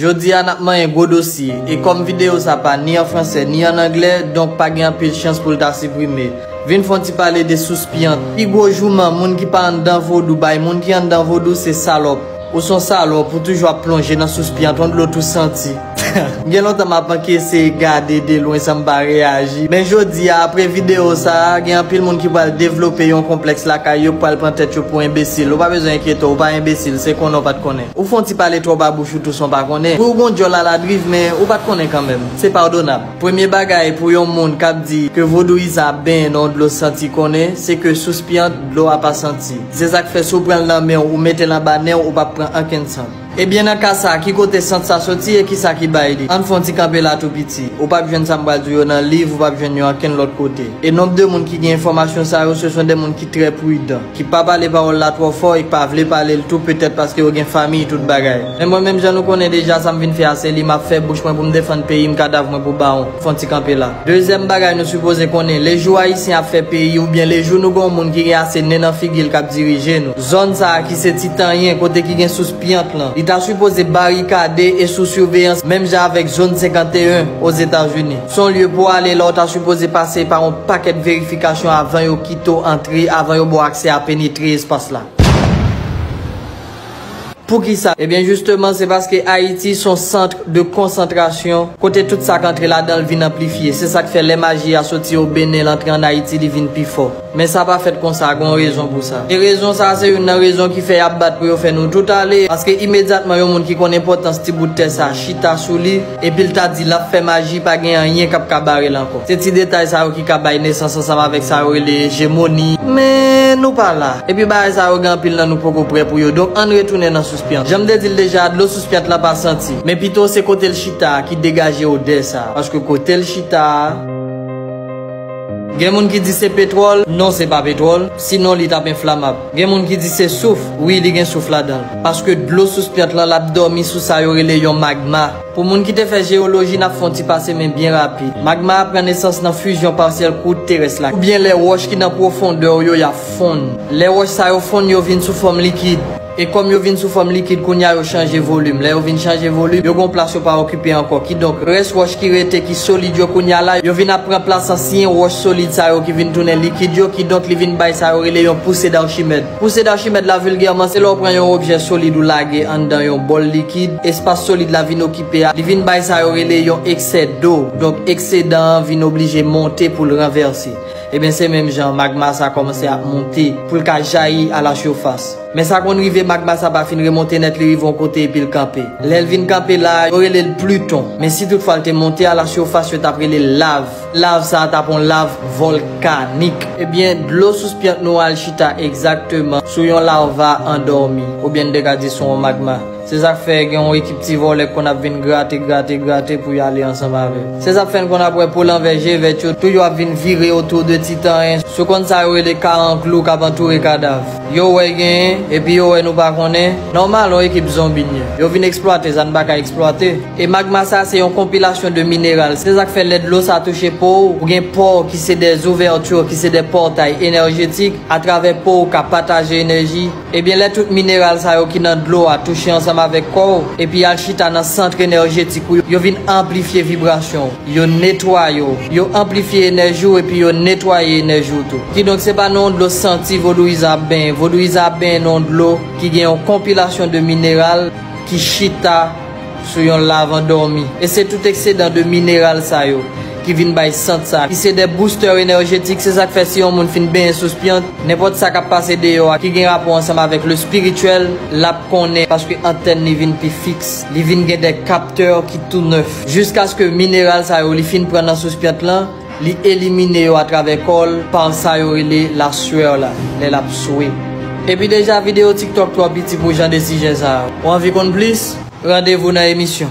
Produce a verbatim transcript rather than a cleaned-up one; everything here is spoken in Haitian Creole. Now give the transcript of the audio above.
Jodi a n ap manyen gwo dosye, e kòm videyo sa pa ni an fransè ni an anglè, donk pa gen anpil chans pou l ta siprime. Vin fè yon ti pale de sous pyant. Pi gwo jouman, moun ki pa anndan vodou bay moun ki anndan vodou, se salòp. Ou se yon salòp, ou toujou ap plonje nan sous pyant, yon dlo tou santi. Gen lontan m ap ankese, gade de lwen san m pa reyaji. Men jodi a, apre videyo sa a, gen anpil moun ki pral devlope yon konplèks lakay yo, ki pral pran tèt yo pou enbesil. Ou pa bezwen enkyete w, ou pa enbesil, se konnen w pa t konnen. Ou fè yon ti pale twò ba bouch ou tou san w pa konnen. Wi, ou gon djòl aladriv, men ou pa t konnen kanmenm. Se padonab. Premye bagay pou yon moun k ap di ke vodouyizan ap benyen nan yon dlo santi konnen, se ke sous pyant, dlo a pa santi. Se sa k fè si w pran l nan men w, ou mete l anba nen w, ou p ap pran ankenn sant. Ebyen, nan ka sa, ki kote sant sa soti e kisa ki bay li? Ann fè yon ti kanpe la tou piti. Ou p ap jwenn sa m pral di w yo nan liv, ou p ap jwenn yo ankenn lòt kote. E nonb de moun ki gen enfòmasyon sa yo, se son de moun ki trè pridan, ki pa pale pawòl la twò fò e ki pa vle pale l tou, petèt paske yo gen fanmi, tout bagay. Men mwen menm, jan nou konnen deja, sa m vin fè a se li m ap fè, bouch mwen pou m defann peyi m, kadav mwen pou bawon. Fè yon ti kanpe la. Dezyèm bagay nou sipoze konnen, lejou Ayisyen ap fè peyi oubyen lejou nou gen yon moun ki gen ase nen nan figi l k ap dirije nou. Zòn sa a ki se Titanyen, kote ki gen sous pyant lan, li ta sipoze barikade e sou siveyans, menm jan avèk zòn senkanteyen Ozetazini. Se yon lye pou w ale la w ta sipoze pase pa yon pakèt verifikasyon avan yo kite w antre, avan yo ba w aksè a penetre espas la. Poukisa? Ebyen, jisteman, se paske Ayiti se yon sant de konsantrasyon, kote tout sa k antre ladan l vin anplifye. Se sa k fè lè maji a soti o Benen, l antre ann Ayiti, li vin pi fò. Men sa pa fèt konsa, gen yon rezon pou sa. E rezon sa a se youn nan rezon ki fè y ap bat pou yo fè nou tout ale. Paske imedyatman yon moun ki konn enpòtans ti bout tè sa a chita sou li, epi l ta di l ap fè maji, pa gen anyen k ap ka bare l ankò. Se ti detay sa yo ki ka bay nesans ansanm avèk sa yo rele ejemoni. Men nou pa la. Epi bagay sa yo gen anpil nan nou poko prè pou yo. Donk ann retounen nan sous pyant. Jan m te di l deja, dlo sous pyant lan pa santi. Men pito se kote l chita a ki degaje odè sa a. Paske kote l chita a, gen moun ki di se petwòl. Non, se pa petwòl. Sinon, li t ap enflamab. Gen moun ki di se souf. Wi, li gen souf ladan l. Paske dlo sous pyant lan, l ap dòmi sou sa yo rele yon magma. Pou moun ki te fè jeyoloji, n ap fè yon ti pase men byen rapid. Magma a pran nesans nan fizyon pasyèl kwout terès la, oubyen lè wòch ki nan pwofondè yo, y ap fonn. Lè wòch sa yo fonn, yo vin sou fòm likid. E kòm yo vin sou fòm likid, kounye a yo chanje volim. Lè yo vin chanje volim, yo gon plas yo pa okipe ankò. Kidonk, rès wòch ki rete, ki solid yo kounye a la, yo vin ap pran plas ansyen wòch solid sa yo ki vin tounen likid yo, kidonk li vin bay sa yo rele yon pouse d'Archimède. Pouse d'Archimède la, vilgèman, se lè w pran yon objè solid ou lage anndan yon bòl likid, espas solid la vin okipe a, li vin bay sa yo rele yon eksè do. Donk, eksedan an vin oblije monte pou l ranvèse. Ebyen, se menm jan, magma sa kòmanse ap monte pou l ka jayi a la sifas. Men sa konn rive, magma sa pa fin remonte nèt, li rive yon kote epi l kanpe. Lè l vin kanpe la, yo rele l Pliton. Men si toutfwa l te monte a la sifas, yo t ap rele l lav. Lav sa a t ap yon lav vòlkanik. Ebyen, dlo sous pyant nou al chita egzakteman sou yon lava andòmi, oubyen n te ka di sou yon magma. Se sa k fè gen yon ekip ti vòlè k konn ap vin grate, grate, grate pou y ale ansanm avè l. Se sa k fè n konn ap wè po lanvè, je vèt yo, tou yo ap vin vire otou de Titanyen. Sou kòn sa yo rele karanklou k ap antoure kadav. Yo wè genyen, epi yo wè nou pa konnen. Nòmal, yon ekip zonbi n ye. Yo vin eksplwate sa n pa ka eksplwate. E magma sa se yon konpilasyon de mineral. Se sa k fè lè dlo sa touche po w, ou gen pò ki se de ouvèti, ki se de pòtay enèjetik, atravè po w ka pataje enèji. Ebyen, lè tout mineral sa yo ki nan dlo a touche ansanm avèk kò w, epi y al chita nan sant enèjetik ou yo, yo vin anplifye vibrasyon w, yo netwaye w, yo anplifye enèji w epi yo netwaye enèji w tou. Kidonk, se pa nan yon dlo santi vodouyizan ap benyen. Vodouyizan ap benyen nan yon dlo ki gen yon konpilasyon de mineral ki chita sou yon lav andòmi. E se tout eksedan de mineral sa yo ki vin bay sant sa, ki se de boustè enèjetik. Se sa k fè si yon moun fin benyen sous pyant, nenpòt sa k ap pase deyò a, ki gen rapò ansanm avèk le spirityèl, l ap konnen, paske antèn li vin pi fiks. Li vin gen de kaptè ki tou nèf. Jiskaske mineral sa yo li fin pran nan sous pyant lan, li elimine yo atravè kò l pa sa yo rele la sueur la, lè l ap swe. Epi deja videyo TikTok twò piti pou jan de sijè sa a. Ou anvi konn plis? Randevou nan emisyon.